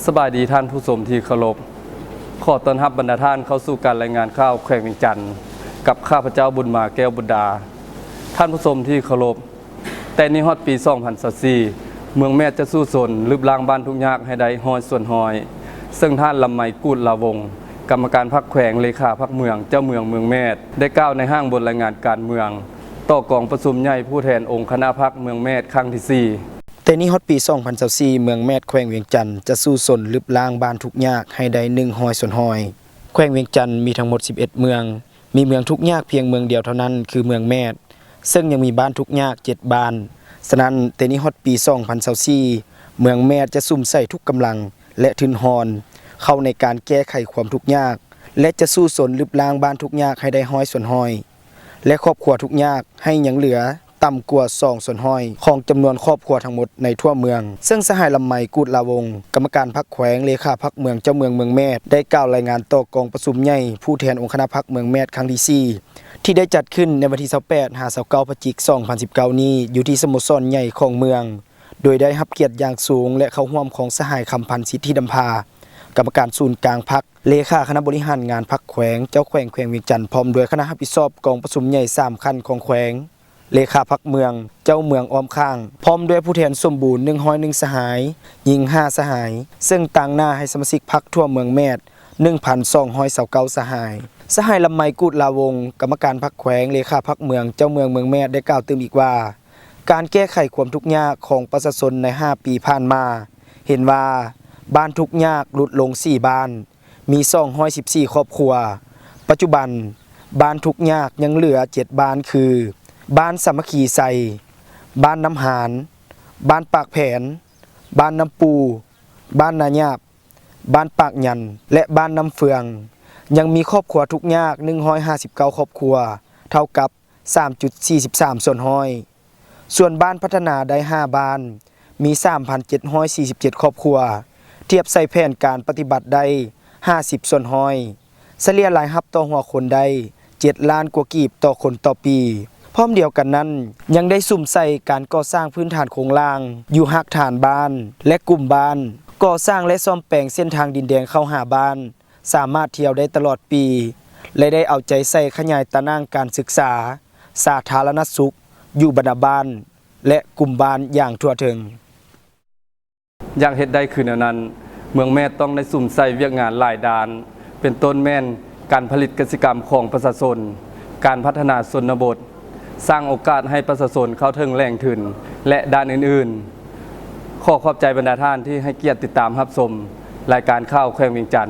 ສະບາຍດີທ່ານຜູ້ຊົມທີ່ເຄົາລົບ. ຂໍຕ້ອນຮັບບັນດາທ່ານເຂົ້າສູ່ການລາຍງານຂ່າວແຂວງວຽງຈັນ ກັບຂ້າພະເຈົ້າ ບຸນມາ ແກ້ວບຸດດາ. ທ່ານຜູ້ຊົມທີ່ເຄົາລົບ, ແຕ່ນີ້ຮອດປີສອງພັນຊາວສີ່ ເມືອງແມດຈະສູ້ຊົນລຶບລ້າງບ້ານທຸກຍາກໃຫ້ໄດ້ຮ້ອຍສ່ວນຮ້ອຍ ເຊິ່ງທ່ານ ລຳໄມ ກູດລາວົງ ກຳມະການພັກແຂວງ, ເລຂາພັກເມືອງ, ເຈົ້າເມືອງເມືອງແມດ ໄດ້ກ່າວໃນຫ້າງບົດລາຍງານການເມືອງ ຕໍ່ກອງປະຊຸມໃຫຍ່ຜູ້ແທນອົງຄະນະພັກເມືອງແມດຄັ້ງທີສີ່. ແຕ່ນີ້ຮອດປີສອງພັນຊາວສີ່ ເມືອງແມດ ແຂວງວຽງຈັນ ຈະສູ້ຊົນລຶບລ້າງບ້ານທຸກຍາກໃຫ້ໄດ້ໜຶ່ງຮ້ອຍສ່ວນຮ້ອຍ. ແຂວງວຽງຈັນມີທັງໝົດສິບເອັດເມືອງ, ມີເມືອງທຸກຍາກພຽງເມືອງດຽວເທົ່ານັ້ນ ຄືເມືອງແມດ, ເຊິ່ງຍັງມີບ້ານທຸກຍາກເຈັດບ້ານ. ສະນັ້ນ, ແຕ່ນີ້ຮອດປີສອງພັນຊາວສີ່ ເມືອງແມດຈະສຸມໃສ່ທຸກກຳລັງ ແລະ ທຶນຮອນ ເຂົ້າໃນການແກ້ໄຂຄວາມທຸກຍາກ ແລະ ຈະສູ້ຊົນລຶບລ້າງບ້ານທຸກຍາກໃຫ້ໄດ້ຮ້ອຍສ່ວນຮ້ອຍ ແລະ ຄອບຄົວທຸກຍາກໃຫ້ຍັງເຫຼືອຕ່ຳກວ່າສອງສ່ວນຮ້ອຍຂອງຈຳນວນຄອບຄົວທັງໝົດໃນທົ່ວເມືອງ. ເຊິ່ງສະຫາຍ ລຳໄມ ກູດລາວົງ ກຳມະການພັກແຂວງ, ເລຂາພັກເມືອງ, ເຈົ້າເມືອງເມືອງແມດ ໄດ້ກ່າວລາຍງານຕໍ່ກອງປະຊຸມໃຫຍ່ຜູ້ແທນອົງຄະນະພັກເມືອງແມດຄັ້ງທີສີ່ ທີ່ໄດ້ຈັດຂຶ້ນໃນວັນທີຊາວແປດ ຫາ ຊາວເກົ້າ ພະຈິກ ສອງພັນສິບເກົ້ານີ້ ຢູ່ທີ່ສະໂມສອນໃຫຍ່ຂອງເມືອງ, ໂດຍໄດ້ຮັບກຽດຢ່າງສູງ ແລະ ເຂົ້າຮ່ວມຂອງສະຫາຍ ຄຳພັນ ສິດທິດຳພາ ກຳມະການສູນກາງພັກ, ເລຂາຄະນະບໍລິຫານງານພັກແຂວງ, ເຈົ້າແຂວງແຂວງວຽງຈັນ ພ້ອມດ້ວຍຄະນະຮັບຜິດຊອບກອງປະຊຸມໃຫຍ່ສາມຂັ້ນຂອງແຂວງ, ເລຂາພັກເມືອງ, ເຈົ້າເມືອງອ້ອມຂ້າງ ພ້ອມດ້ວຍຜູ້ແທນສົມບູນໜຶ່ງຮ້ອຍໜຶ່ງສະຫາຍ, ຍິງຫ້າສະຫາຍ, ເຊິ່ງຕາງໜ້າໃຫ້ສະມາຊິກພັກທົ່ວເມືອງແມດ ໜຶ່ງພັນສອງຮ້ອຍຊາວເກົ້າສະຫາຍ. ສະຫາຍ ລຳໄມ ກູດລາວົງ ກຳມະການພັກແຂວງ, ເລຂາພັກເມືອງ, ເຈົ້າເມືອງເມືອງແມດ ໄດ້ກ່າວຕື່ມອີກວ່າ, ການແກ້ໄຂຄວາມທຸກຍາກຂອງປະຊາຊົນໃນຫ້າປີຜ່ານມາ ເຫັນວ່າບ້ານທຸກຍາກຫຼຸດລົງສີ່ບ້ານ, ມີສອງຮ້ອຍສິບສີ່ຄອບຄົວ. ປັດຈຸບັນ, ບ້ານທຸກຍາກຍັງເຫຼືອເຈັດບ້ານ ຄື ບ້ານສາມັກຄີໄຊ, ບ້ານນ້ຳຫານ, ບ້ານປາກແຜນ, ບ້ານນ້ຳປູ, ບ້ານນາຫຍາບ, ບ້ານປາກຍັນ ແລະ ບ້ານນ້ຳເຟືອງ. ຍັງມີຄອບຄົວທຸກຍາກໜຶ່ງຮ້ອຍຫ້າສິບເກົ້າຄອບຄົວ, ເທົ່າກັບສາມຈຸດສີ່ສິບສາມສ່ວນຮ້ອຍ. ສ່ວນບ້ານພັດທະນາໄດ້ຫ້າບ້ານ, ມີສາມພັນເຈັດຮ້ອຍສີ່ສິບເຈັດຄອບຄົວ, ທຽບໃສ່ແຜນການປະຕິບັດໄດ້ຫ້າສິບສ່ວນຮ້ອຍ, ສະເລ່ຍລາຍຮັບຕໍ່ຫົວຄົນໄດ້ເຈັດລ້ານກວ່າກີບຕໍ່ຄົນຕໍ່ປີ. ພ້ອມດຽວກັນນັ້ນ, ຍັງໄດ້ສຸມໃສ່ການກໍ່ສ້າງພື້ນຖານໂຄງລ່າງ, ຢູ່ຮາກຖານບ້ານ ແລະ ກຸ່ມບ້ານ, ກໍ່ສ້າງ ແລະ ສ້ອມແປງເສັ້ນທາງດິນແດງເຂົ້າຫາບ້ານ, ສາມາດທ່ຽວໄດ້ຕະຫຼອດປີ ແລະ ໄດ້ເອົາໃຈໃສ່ຂະຫຍາຍຕາໜ່າງການສຶກສາ, ສາທາລະນະສຸກ ຢູ່ບັນດາບ້ານ ແລະ ກຸ່ມບ້ານຢ່າງທົ່ວເຖິງ. ຢາກເຮັດໄດ້ຄືແນວນັ້ນ, ເມືອງແມດຕ້ອງໄດ້ສຸມໃສ່ວຽກງານຫຼາຍດ້ານ, ເປັນຕົ້ນແມ່ນການຜະລິດກະສິກຳຂອງປະຊາຊົນ, ການພັດທະນາຊົນນະບົດ, ສ້າງໂອກາດໃຫ້ປະຊາຊົນເຂົ້າເຖິງແຫຼ່ງທຶນ ແລະ ດ້ານອື່ນໆ. ຂໍຂອບໃຈບັນດາທ່ານທີ່ໃຫ້ກຽດຕິດຕາມຮັບຊົມລາຍການຂ່າວແຂວງວຽງຈັນ.